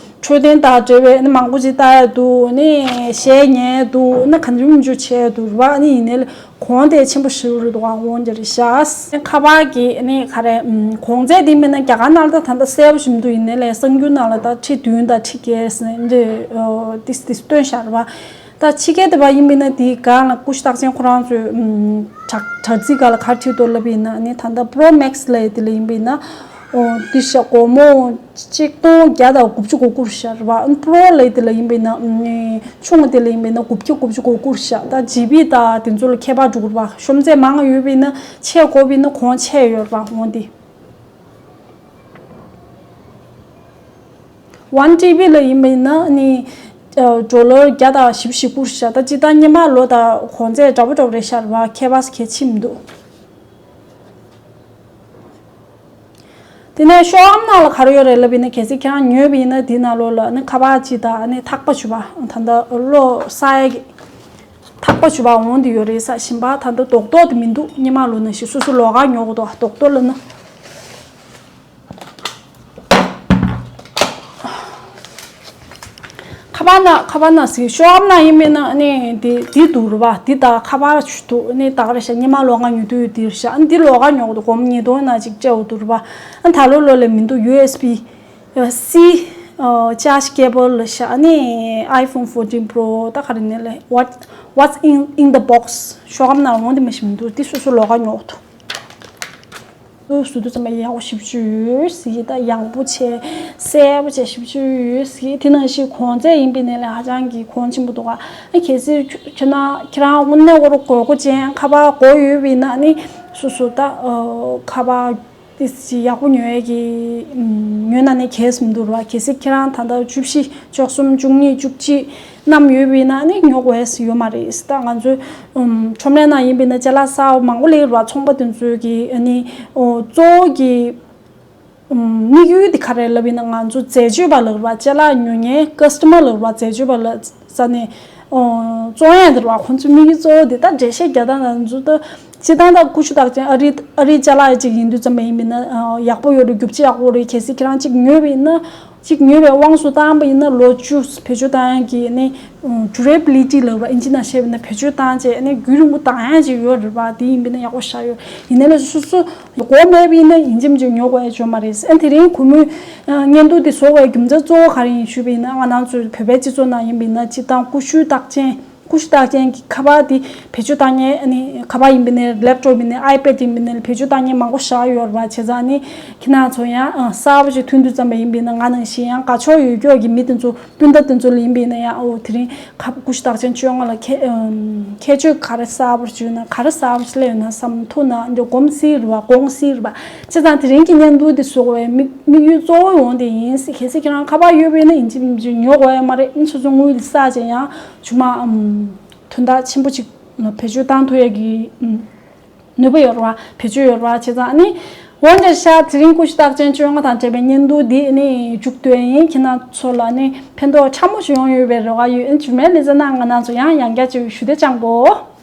འཕྲོད་བསྟེན་དང་འབྲེལ་བའི་ནི་མང་པོ་ཅིག་ལྟ་ཡ་འདུག་ནི་གཞས་ཉན་ཡ་འདུག་ནི་གང་བྱུང་མང་བྱུང་བྱས་ཡ་འདུག་རེད་པ། ནི་ཡིན་ནའི་གོང་དེ་ཆེན་པོ་ཞེ་པོ་རེད་འདུག་ཨ་འོང་རྒྱུ་རེད་ཤག་ཁ་པར་གྱི་ནི་ག་རེ་གོང་ཚད་དེ་ཡིན་པས་ན་རྒྱ་གར་ནང་ལ་ད་ད་ལྟ་གསལ་པོ་ཞིག་མི་འདུག་ཡིན་ནའི་ལས་གསར་འགྱུར་ནང་ལ་ད་ཁྲི་བདུན་དང་ཁྲི་བརྒྱད་ཟེར་ནས་འདི་ཏིས་ཏིས་སྟོན་བཞག་རེད་པ། ད་ཕྱི་རྒྱལ་དེ་པ་ཡིན་པས་ན་དེའི་སྒང་ལ་ཀུ་ཤུ་རྟགས་ཅན་ཁོ་རང་ཚོའི་དྲ་དྲ་ཚིགས་སྒང་ལ་ག་རེ་བྲིས་འདུག་ལབ་པ་ཡིན་ན་ནི་ད་ལྟ་པྲོ་མེག་སི་ལབ་ཡ་དེ་ལ་ཡིན་པས་ན་ཨོ་དེ་ཤ་སྒོར་མོ་གཅིག་སྟོང་བརྒྱ་དང་དགུ་བཅུ་གོ་དགུ་རེད་ཤག་རེད་པ། པྲོ་ལབ་ཡ་དེ་ལ་ཡིན་པས་ན་ཆུང་བ་དེ་ལ་ཡིན་པས་ན་དགུ་བརྒྱ་དགུ་བཅུ་གོ་དགུ་རེད་ཤག་ད་ཇི་བི་དང་དེ་ཚོ་ལ་ཁྱད་པར་འགྲོ་གི་རེད་པ། ཤོམ་ཚད་མང་ཡོད་པས་ན་ཆེ་དགོས་པས་ན་གོང་ཆེ་ཡོད་རེད་པ། འོང་དེ། ཝན་ཊི་བི་ལ་ཡིན་པ་ཡིན་ན་ནི་ཌོ་ལར་བརྒྱ་དང་བཞི་བཅུ་ཞེ་དགུ་རེད་ཤག་ད་སྤྱིར་བཏང་སྔོན་མ་ལོ་དང་གོང་ཚད་འདྲ་པོ་འདྲ་པོ་རེད་ཤག་རེད་པ། ཁྱད་པར་གལ་ཆེ་མི་འདུག་དེ་ནས་ཤོག་ལྷམ་ནང་ལ་ག་རེ་ཡོད་རེད་ལབ་ཡིན་ན་གལ་སྲིད་ཁྱེད་རང་ཉོས་པ་ཡིན་ན་དེའི་ནང་ལོགས་ལ་ནི་ཁ་པར་གཅིག་དང་ནི་ཐག་པ་ཆུ་བ་ད་ལྟ་གློག་ས་ཡ་གི་ཐག་པ་ཆུ་བ་འོང་དུ་ཡོད་རེད་ས་ཞིམ་པ་ད་ལྟ་རྡོག་རྡོག་དེ་མི་འདུག་སྔོན་མ་ལོ་ནང་བཞིན་སོ་སོ་ལོགས་ཀ་ཉོ་གི་འདུག་རྡོག་རྡོག་ལ་ནི། ཁ་པར་ནང་ཁ་པར་ནང་ཟིག་ཤོག་ལྷམ་ནང་ཡིན་མིན་ན་ནི་འདི་འདི་འདུག་རུ་བ་འདི་ད་ཁ་པར་ཆུ་འདུག་ནི་ད་ག་རེ་ཤ་སྔོན་མ་ལོགས་ཀ་ཉོ་དུས་འདིར་ཤ་འདི་ལོགས་ཀ་ཉོ་གི་འདུག་སྒོར་མོ་ཉིས་སྟོང་ནང་ཅིག་སྤྲད་འོ་འདུག་རུ་བ། ཨ་ད་ལོ་ལོ་ལས་མི་འདུག་ཡུ་ཨེས་བི། སི། ཅཱར་ཇི་ཀེ་བལ་ལ་ཤ་ནི་ཨའི་ཕོན་ཕོར་ཊིན་པྲོ་ད་ག་རེ་ནི་ལས། What What's in in the box ཤོག་ལྷམ་ནང་འོང་དེ་མ་ཤི་མི་འདུག་འདི་སོ་སོ་ལོགས་ཀ་ཉོ་གི་འདུག་ཨུ་སུ་དུ་ཙམ་པ་ཡག་པོ་ཞིབ་ཅུ་ཡོད་ཟིག་ད་ཡང་པོ་ཆེ་གསལ་པོ་ཆེ་ཞིབ་ཅུ་ཡོད་ཟིག་དེ་ནང་བཞིན་གོང་ཚད་ཡིན་པའི་ནས་ལས་ཧ་ཅང་གི་གོང་ཆེན་པོ་འདུག་ཨ་གལ་སྲིད་ཁྱོད་ན་ཁྱེད་རང་དངོས་གནས་དབོར་དགོས་མཁོ་ཅན་ཁ་པར་དགོས་ཡོད་པའི་ན་ནི་སུ་སུ་ད་ཁ་པར་ཏིས་ཅི་ཡག་པོ་ཉོ་ཡས་ཀྱི་ཉོ་ན་ནི་གལ་སྲིད་མི་འདུག་ར་གལ་སྲིད་ཁྱེད་རང་ད་ལྟ་བཅུ་བཞི་བཅུ་གསུམ་བཅུ་གཉིས་བཅུ་གཅིག་ནམ་ཡོད་པའི་ན་ནི་ཉོ་དགོས་ཡས་ཡོད་མ་རེད་ད་ང་ཚོ་ཁྲོམ་རའི་ནང་ཡིན་པའི་ན་ཅ་ལག་གསར་པ་མང་པོ་སླེབས་ར་ཚོང་པ་དེ་ཚོའི་གི་ཨ་ནི་གཙོ་བོ་གི་དམིགས་ཡུལ་དེ་ག་རེ་ལབ་ཡིན་ན་ང་ཚོ་འཛད་སྤྱོད་པ་ལབ་ར་ཅ་ལག་ཉོ་མཁན་ཀ་སི་ཊ་མར་ལབ་ར་འཛད་སྤྱོད་པ་ལ་ས་ནས་བཙོང་ཡ་དེ་ར་ཁོང་ཚོའི་དམིགས་ཡུལ་གཙོ་བོ་དེ་ད་འགྲེལ་བཤད་རྒྱག་སྟངས་ང་ཚོ་ད་སྤྱིར་བཏང་ད་ཀུ་ཤུ་རྟགས་ཅན་ཨ་རི་ཨ་རིའི་ཅ་ལག་ཅིག་ཡིན་དུས་ཙམ་པ་ཡིན་པས་ན་ཡག་པོ་ཡོད་རེད། རྒྱུ་ཆ་ཡག་པོ་རེད། གལ་སྲིད་ཁྱེད་རང་ཅིག་ཉོས་པ་ཡིན་ན་ཅིག་ཉོས་པའི་དབང་དུ་བཏང་པ་ཡིན་ན་ལོ་བཅུ་བེད་སྤྱོད་བཏང་ཡ་གི་ནི་ཌུ་རེ་བི་ལི་ཊི་ལབ་པ་ཨིན་ཇི་ནང་བཤད་པ་ཡིན་ན་བེད་སྤྱོད་བཏང་བྱས་ནི་རྒྱུན་རིང་པོ་བཏང་ཡ་ཅིག་ཡོད་རེད་པ། དེ་ཡིན་པས་ན་ཡག་པོ་ཞེ་དྲག་ཡོད། ཡིན་ནའི་ལ་སོ་སོ་སྒོ་མེད་པ་ཡིན་ན་ཡིན་གཅིག་མིན་གཅིག་ཉོ་དགོས་ཡ་ཅིག་ཡོད་མ་རེད། ཨ་དེ་རིང་གུས་མོའི་བརྙན་ཐུང་དེ་བཟོ་བའི་རྒྱུ་མཚན་གཙོ་བོ་ག་རེ་ཡིན་ཞུས་པ་ཡིན་ན་ང་རང་ཚོའི་བོད་པའི་སྤྱི་ཚོགས་ནང་ཡིན་པ་ཡིན་ན་སྤྱིར་བཏང་ཀུ་ཤུ་རྟགས་ཅན། ཀུ་ཤུ་རྟགས་ཅན་གྱི་ཁ་པར་དེ་བེད་སྤྱོད་བཏང་མཁན་ཨ་ནི་ཁ་པར་ཡིན་པ་ནས་ལེབ་ཊོབ་ཡིན་ནས་ཨའི་པེ་ཌི་ཡིན་པ་ནས་བེད་སྤྱོད་བཏང་མཁན་མང་པོ་ཞེ་དྲག་ཡོད་རེད་པ། བྱས་ཙང་ནི་ཁྱེད་རང་ཚོ་ཡང་གསར་པ་ཞིག་ཐོན་དུས་ཙམ་པ་ཡིན་པ་ཡིན་ན་ང་ནང་བཞིན་ཡང་དགའ་ཕྱོགས་ཡོད་ཀྱོག་གི་མི་དེ་ཚོ་སྤུན་ཟླ་དེ་ཚོ་ལ་ཡིན་པ་ཡིན་ན་ཡང་ཨོ་དེ་རིང་ཁ་ཀུ་ཤུ་རྟགས་ཅན་བཅོ་ལྔ་ལ་ཁྱད་ཁྱད་ཆོས་ག་རེ་གསར་པ་ཞིག་ཡོད་ན་ག་རེ་གསར་པ་ཞིག་སླེབས་ཡོད་ན་བསམ་ཐུག་ན་འདི་སྒོམ་སྲིད་རེད་པ། དགོངས་སྲིད་རེད་པ། བྱས་ཙང་དེ་རིང་གི་བརྙན་ཐུང་འདི་བཟོ་དགོས་པའི་དམིགས་དམིགས་ཡུལ་གཙོ་བོ་ཡོང་དེ་ཡིན། གལ་སྲིད་ཁྱེད་རང་ཁ་པར་ཡོད་པ་ཡིན་ན་ཡིན་གཅིག་མིན་གཅིག་ཉོ་དགོས་ཡ་མ་རེད། ཨ་ནི་སོ་སོ་དངུལ་འདི་བསགས་བྱས་ཡང་ཆུ་མ་ཨམ། དོན་དག་ཆེན་པོ་ཅིག་ལ་བེད་སྤྱོད་བཏང་ཐུབ་ཡ་གི་ཨམ། ནུས་པ་ཡོད་རེད་བ། བེད་སྤྱོད་ཡོད་རེད་བ། བྱས་ཙང་ཨ་ནི་འོན་ཀྱང་ཤ་དེ་རིང་ཀུ་ཤུ་རྟགས་ཅན་བཅོ་ལྔ་དང་འབྲེལ་བའི་བརྙན་ཐུང་འདི་ནི་མཇུག་བསྡུ་ཡ་ཡིན། ཁྱེད་རང་ཚོ་ལ་ནི་ཕན་ཐོགས་ཕྲ་མོ་ཞིག་ཡོང་ཡོད་པའི་རེ་བ་ཡོད། ཨ་ནི་རྗེས་མའི་ལེ་ཚན་ནང་ང་རང་ཚོ་ཡང་ཡང་བསྐྱར་ཅིག་ཞུ་བདེ་ཅང་གོ།